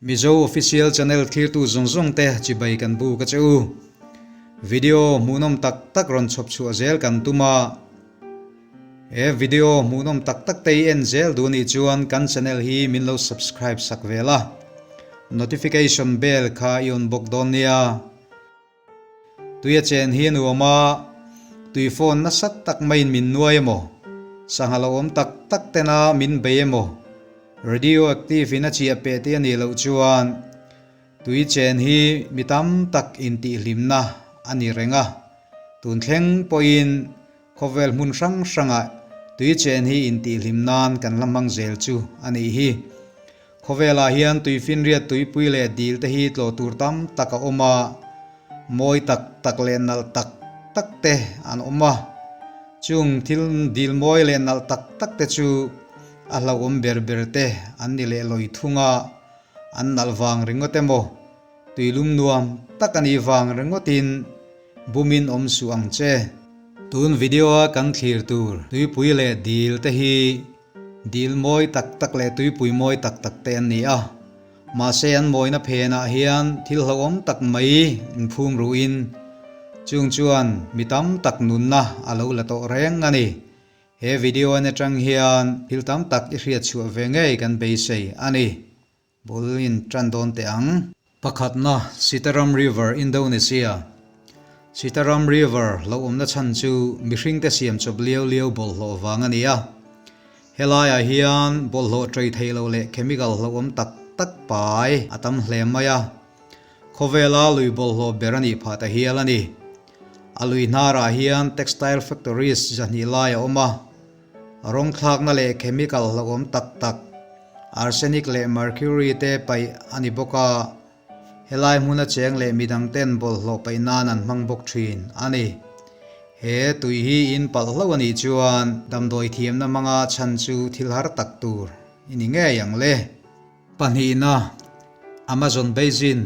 Mizo Official Channel thlirtu zawng zawng te chibai kan buk a che u. Video hmuhnawm tak tak rawn chhawp chhuah zel kan tum a. He video hmuhnawm tak tak te i en zel duh anih chuan kan channel hi min lo subscribe sak ve la. Notification bell kha i on bawk dawn nia. Tui a chen hi a nuam a, tui phone nasa tak maiin min nuai emaw, sangha lo awm tak tak tena min bei emaw, radioactive in a chiah peh te a nih loh chuan tui chen hi mi tam tak intihhlimna a ni reng a, tun thleng pawhin khawvel hmun hrang hrangah tui chen hi intihhlim nan kan la hmang zel chu a nih hi. Khawvelah hian tuifinriat tuipui leh dil te hi tlawh tur tam tak a awm a, mawi tak tak leh nalh tak tak te an awm a. Chung thil dil mawi leh nalh tak tak te chu a hlauhawm ber ber te an ni leh lawi thung a, an nalh vang ringawt emaw, tuilum nuam tak a nih vang ringawtin bumin awm suh ang che. Tun video a kan thlir tur tuipui leh dil te hi Dil mawi tak tak leh tuipui mawi tak tak te an ni a, mahse an mawina phenah hian thil hlauhawm tak mai inphum ruhin chung chuan mi tam tak nunna a lo la tawh reng a ni. He video en atang hian thil tam tak i hriatchhuah ve ngei kan beisei a ni. Bul in tan dawn teh ang. Pakhatna, Sitaram River, Indonesia. Sitaram River lo awmna chhan chu mihringte siam chawp liau liau bawlhhlawh vang a ni a. Helaiah hian bawlhhlawh ṭei thei lo leh chemical hlauhawm tak tak pai a tam hle mai a. Khawvela lui bawlhhlawh ber a nih phah ta hial a ni. A lui hnarah hian textile factories zahnih lai a awm a. Rawng thlakna leh chemical hlauhawm tak tak, arsenic leh mercury te paih a ni bawk a, helai hmuna cheng leh midang ten bawlhhlawh paih nan an hmang bawk thin a ni. He tui hi in palh hlauh a nih chuan damdawi thiamna hmanga chhan chu thil har tak tur i ni ngei ang le. Pahnihna, Amazon Basin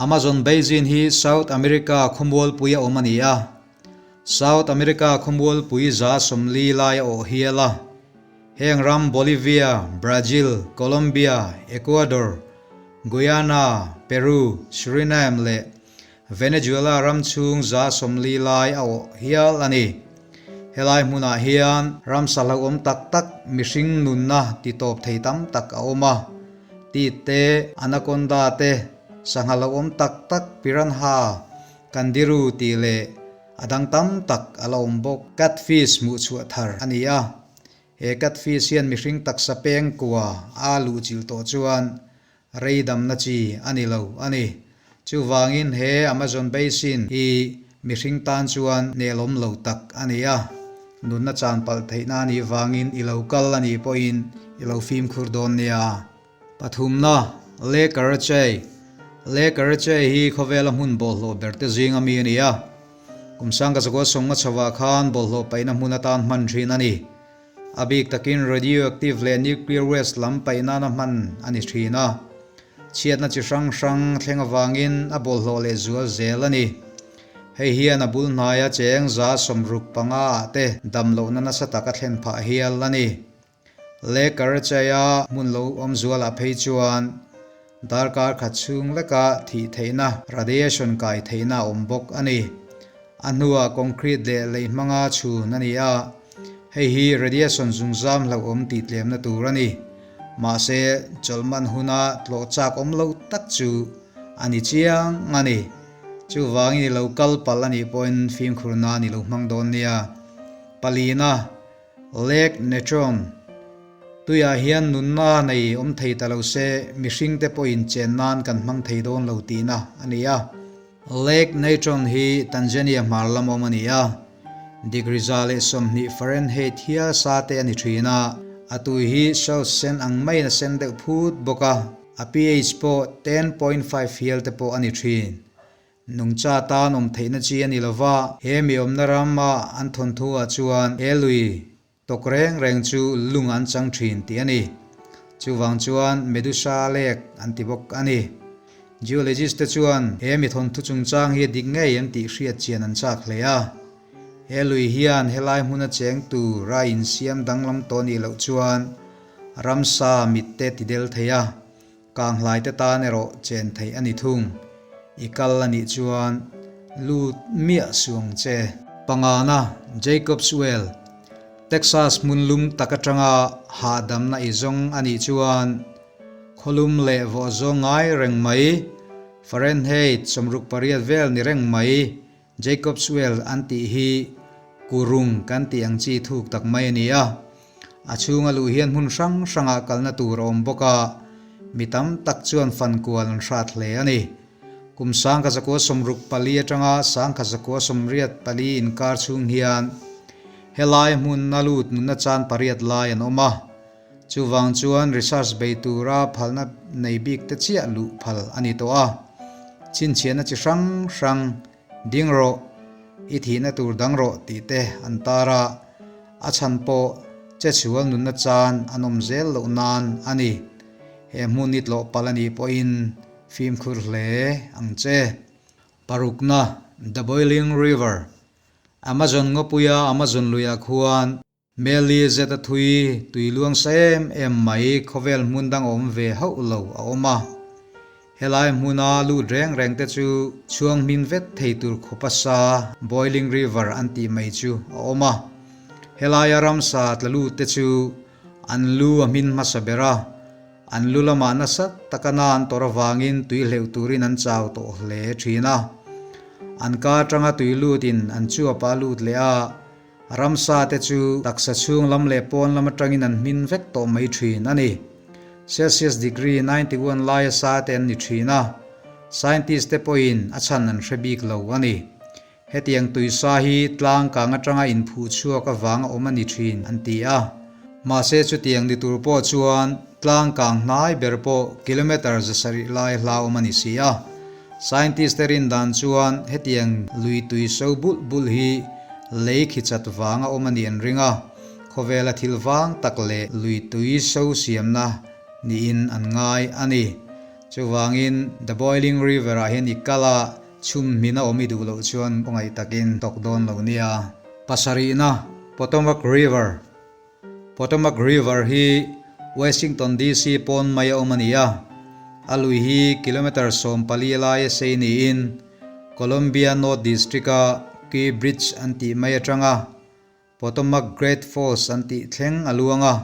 Amazon Basin hi South America khawmualpui a awm a ni a, South America khawmualpui 140 lai a awh hial a. Heng ram Bolivia, Brazil, Colombia, Ecuador, Guyana, Peru, Suriname leh Venezuela ram chhung 140 lai a awh hial a ni. Helai hmunah hian ramsa hlauhawm tak tak mihring nunna titawp thei tam tak a awm a. Tit te, anaconda te, sangha hlauhawm tak tak piranha, Kandiru tih leh a dang tam tak a la awm bawk. Catfish hmuh chhuah thar a ni a, he catfish hian mihring taksa peng kua a luh chilh tawh chuan rei damna chi a ni lo a ni. Chuvangin he Amazon Basin hi mihring tan chuan nelawm lo tak a ni a, nunna chan palh theihna a nih vangin i lo kal a nih pawhin i lo fimkhur dawn nia. Pathumna, Le Karachai Le Karachai hi khawvela hmun bawlhhlawh berte zinga mi a ni a. Kum sangka zakua sawnga chhovah khan bawlhhlawh paihna hmun atan hman thin a ni. A bik takin radioactive leh nuclear waste lam paih nana hman a ni thin a. Chhiatna chi hrang hrang thleng avangin a bawlhhlawh leh zual zel a ni. Hei hian a bul hnaia cheng 65 ah te damlohna nasa tak a thlen phah hial a ni. Leh Karachaia hmun lo awm zualah phei chuan darkar khat chhung leka thih theihna, radiation kai theihna a awm bawk a ni. A hnuah concrete leh lei hmanga chhun a ni a, hei hi radiation zungzam hlauhawm tih tlemna tur a ni. Mahse, chawlhman huna tlawh chak awm lo tak chu a ni chiang a ni. Chuvangin i lo kal palh a nih pawhin fimkhur nan i lo hmang dawn nia. Palina. Lake Natron, Tuiah hian nunna nei awm thei ta lo se, mihringte pawhin chen nan kan hmang thei dawn lo tihna a ni a. Lake Natron hi Tanzania hmar lam awm a ni a, degree 120 Fahrenheit hial sa te a ni thin a, a tui hi salt sen ang maiin a sen deuh phut bawk a, a pH pawh 10.5 hial te pawh a ni thin. Nungcha tan awm theihna chi a ni lo va, he mi awmna rama an thawnthu ah chuan he lui tawk reng reng chu lung an chang thin tih a ni. Chuvang chuan Medusa Lake an ti bawk a ni. Geologist te chuan he mi thawnthu chungchang hi a dik ngei em tih hriat chian an chak hle a. He lui hian helai hmuna cheng tur a insiam danglam tawh nih loh chuan ramsa mitte ti del thei a. Kanghlai te tan erawh chen theih a ni thung. I kal a nih chuan lut miah suh ang che. Pangana, Jacob's Well, Texas hmun lum tak atanga hahdamna i zawng a nih chuan khawlum leh vawh zawng ngai reng mai, Fahrenheit 68 vel ni reng mai, Jacob's Well an tih hi kurung kan tih ang chi thuk tak mai a ni a. A chhunga luh hian hmun hrang hrangah kalna tur a awm bawk a, mi tam tak chuan fan kual an hrat hle a ni. Kum 1964 atanga 1984 inkar chhung hian helai hmun a lut nunna chan pariat lai an awm a. Chuvang chuan research bei tura phalna nei bik te chiah luh phal a ni tawh a. Chhinchhiahna chi hrang hrang ding rawh, i thihna tur dang rawh tih te an tar a, a chhan pawh che chhual nunna chan an awm zel loh nan a ni. He hmun i tlawh palh a nih pawhin fimkhur hle ang che. Parukna, The Boiling River, Amazon ngawpuia Amazon luiah khuan Meli zet a thui tui luang sa em em mai khawvel hmun dang awm ve hauh lo a awm a. Helai hmuna lut reng reng te chu chhuang hmin vet thei tur khawpa sa Boiling River an tih mai chu a awm a. Helaia ramsa tla lut te chu an lu a hmin hmasa ber a, an lu lamah nasa taka na an tawrh avangin tui hleuh turin an chau tawh hle thin a. An ka atanga tui lutin an chuapah a lut leh a, Ramsa te chu taksa chhung lam leh pawn lam atangin an hmin vek tawh mai thin a ni. Celsius degree 91 laia sa te an ni thin a, scientist te pawhin a chhan an hre bik lo a ni. Hetiang tuisa hi tlang kang atanga inphuh chhuak avanga awm a ni thin an ti a. Mahse chutiang ni tur pawh chuan tlang kang hnai ber pawh kilometre 700 lai hla awm a ni si a. Scientist te rin dan chuan hetiang lui tui so bulh bulh hi lei khi chat vang a awm a nih an ring a, khawvela thil vang tak leh lui tui so siamna niin an ngai a ni. Chuvangin The Boiling River ah hian i kal a, chhum hmin a awm i duh loh chuan khawngaih takin tawk dawn lo nia. Pasarihna, Potomac River. Potomac River hi Washington DC pawn mai a awm a ni a, a lui hi kilometre 14 laia sei niin Columbia North District-a Key Bridge an tih mai atanga Potomac Great Falls an tih thleng a luang a.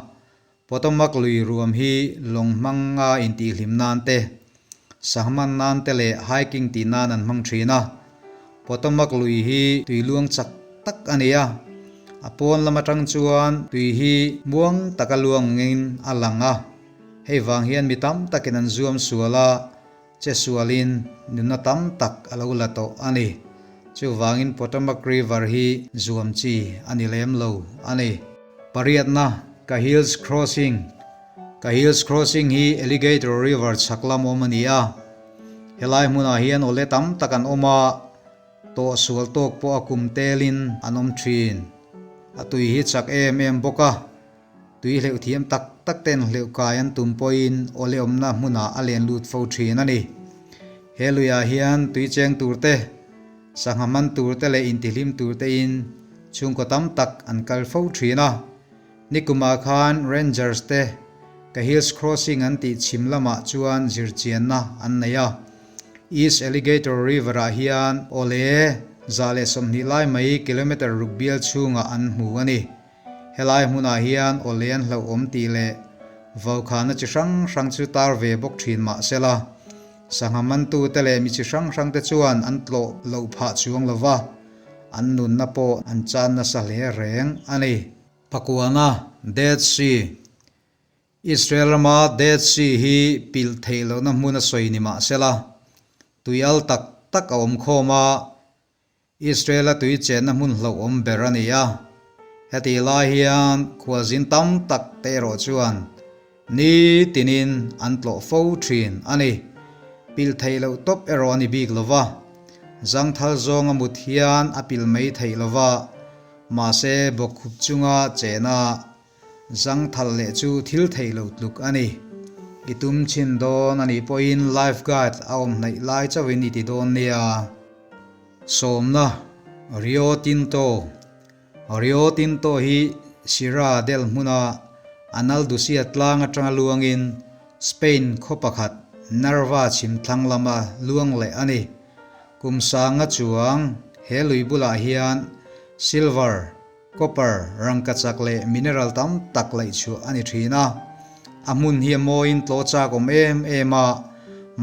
Potomac lui ruam hi lawng hmanga intihhlim nan te, sangman nan te leh hiking tih nan an hmang thin a. Potomac lui hi tui luang chak tak a ni a, a pawn lam atang chuan tui hi muang taka luang angin a lang a, hei vang hian mi tam takin an zuam sual a, che sualin nunna tam tak a lo la tawh a ni. Chuvangin Potomac River hi zuam chi a ni lem lo a ni. Pariatna, Cahill's Crossing Cahill's Crossing hi Alligator River chhak lam awm a ni a, helai hmunah hian awle tam tak an awm a, tawh sual tawk pawh a kum telin an awm thin. A tui hi chak em em bawk a, tui hleuh thiam tak tak ten hleuh kai an tum pawhin awle awmna hmunah a len lut fo thin a ni. He luiah hian tui cheng tur te, sangha man tur te leh intihlim tur tein chhungkaw tam tak an kal fo thin a. Nikumah khan Rangers te Cahill's Crossing an tih chhim lamah chuan zirchianna an nei a. East Alligator River-ah hian awle 120 lai mai kilometre ruk bial chhungah an hmu a ni. Helai hmunah hian awle an hlauhawm tih leh vaukhana chi hrang hrang chu tar ve bawk thin mah sela, sangha mantute leh mi chi hrang hrangte chuan an tlawh loh phah chuang lo va, an nunna pawh an chan nasa hle reng a ni. Pakuana, Dead Sea, Israel rama Dead Sea hi pilh theih lohna hmun a sawi ni mah sela, tui al tak tak a awm khawm a, Israel-a tui chenna hmun hlauhawm ber a ni a. Hetih lai hian khualzin tam tak te erawh chuan ni tinin an tlawh fo thin a ni. Pilh theih loh tawp erawh a ni bik lo va, zangthal zawnga mut hian a pilh mai theih lo va, Mahse, bawkkhup chunga chena zangthal leh chu thil theih lo tluk a ni. I tum chhin dawn a nih pawhin life guard a awm hnaih lai chauhin i ti dawn nia. Sawmna, Rio Tinto Rio Tinto hi Sierra del hmuna Analdusia tlang atanga luangin. Spain khaw pakhat Narva chhim thlang lama luang leh a ni. Kum sanga chuang he lui bulah hian silver, copper, rangkachak leh mineral tam tak laih chhuah a ni thin a. A hmun hi a mawiin tlaw chak awm em em a,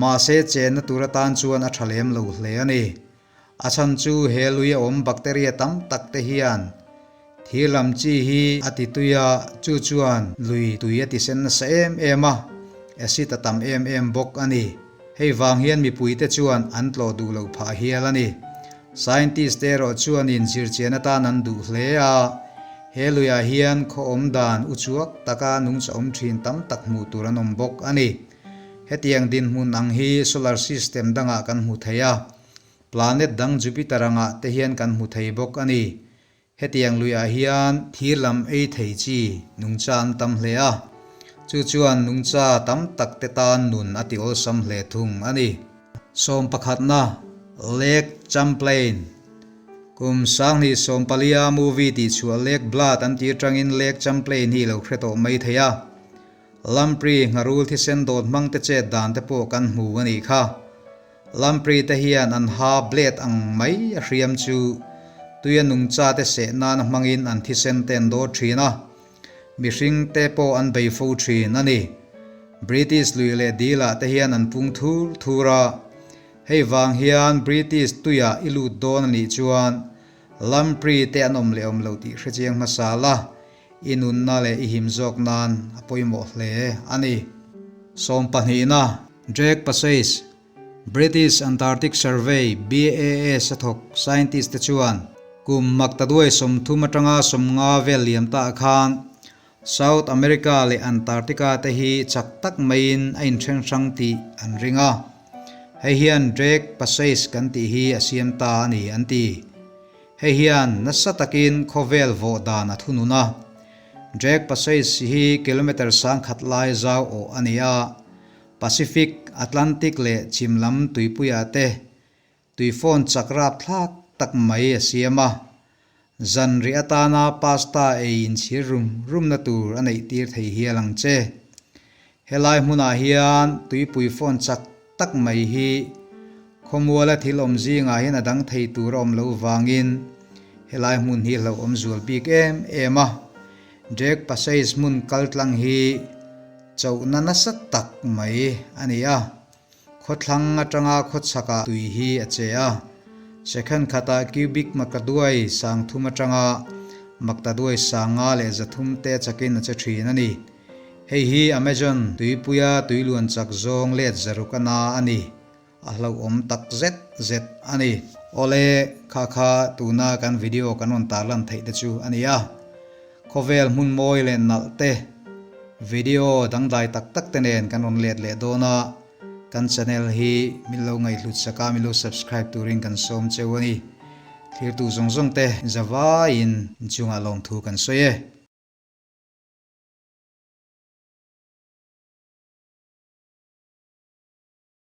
mahse chenna tur atan chuan a tha lem lo hle a ni. A chhan chu he lui a awm bacteria tam tak te hian thir lam chi hi a ti tui a, chu chuan lui tui a ti sen nasa em em a, acid a tam em em bawk a ni. Hei vang hian mipui te chuan an tlawh duh loh phah hial a ni. Scientist te erawh chuanin zirchian atan an duh hle a, he luiah hian khaw awm dan uchuak taka nungcha awm thin tam tak hmuh tur an awm bawk a ni. Hetiang dinhmun ang hi solar system dangah kan hmu thei a, planet dang Jupiter angah te hian kan hmu thei bawk a ni. Hetiang luiah hian thir lam ei thei chi nungcha an tam hle a, chu chuan nungcha tam tak te tan nun a ti awlsam hle thung a ni. Sawm pakhatna, Lake Champlain Kum sanghnih sawmpalia movie tihchhuah Lake Blood an tih atangin Lake Champlain hi lo hre tawh mai thei a. Lamprey ngharul thisen dawt hmang te chet dan te pawh kan hmu a nih kha. Lamprey te hian an ha blade ang mai a hriam chu tuia nungcha te seh nana hmangin an thisen te an dawt thin a, mihring te pawh an bei fo thin a ni. British lui leh dil ah te hian an pung thur thur a, hei vang hian British tuiah i lut dawn a nih chuan Lamprey te an awm leh awm lo tih hrechiang hmasa la, I nunna leh i him zawk nan a pawimawh hle a ni. Sawm pahnihna, Drake Passage, British Antarctic Survey, BAS, a thawk scientist te chuan kum maktaduai 30 atanga 50 vel liam ta khan South America leh Antarctica te hi chak tak maiin a inthen hrang tih an ring a. Hei hian Drake Passage kan tih hi a siam ta a ni an ti. Hei hian nasa takin khawvel vawh dan a thunun a. Drake Passage hi kilometre 1000 lai zau awh a ni a, Pacific, Atlantic leh chhim lam tuipuiah te tuifawn chak rapthlak tak mai a siam a. Zanriah atana pasta ei inchhir rum rumna tur a neih tir thei hial ang che. Helai hmunah hian tuipui fawn chak tak mai hi khawmuala thil awm zingah hian a dang thei tur a awm loh vangin helai hmun hi hlauhawm zual bik em em a. Drake Passage hmun kaltlang hi chohna nasa tak mai a ni a. Khawthlang atanga khawchhakah tui hi a che a. Second khatah cubic maktaduai 3000 atanga maktaduai 5300 te chakin a che thin a ni. Hei hi Amazon tuipuia tuiluan chak zawng let 600 a na a ni. A hlauhawm tak zet zet a ni. Awle, kha kha tuna kan video kan rawn tarlan theih te chu a ni a. Khawvel hmun mawi leh nalh te, video dangdai tak tak te nen kan rawn let leh dawn a. Kan channel hi min lo ngaihhlut sak a, min lo subscribe turin kan sawm cheu a ni. Thirtu zawng zawng te zavaiin inchungah lawmthu kan sawi e.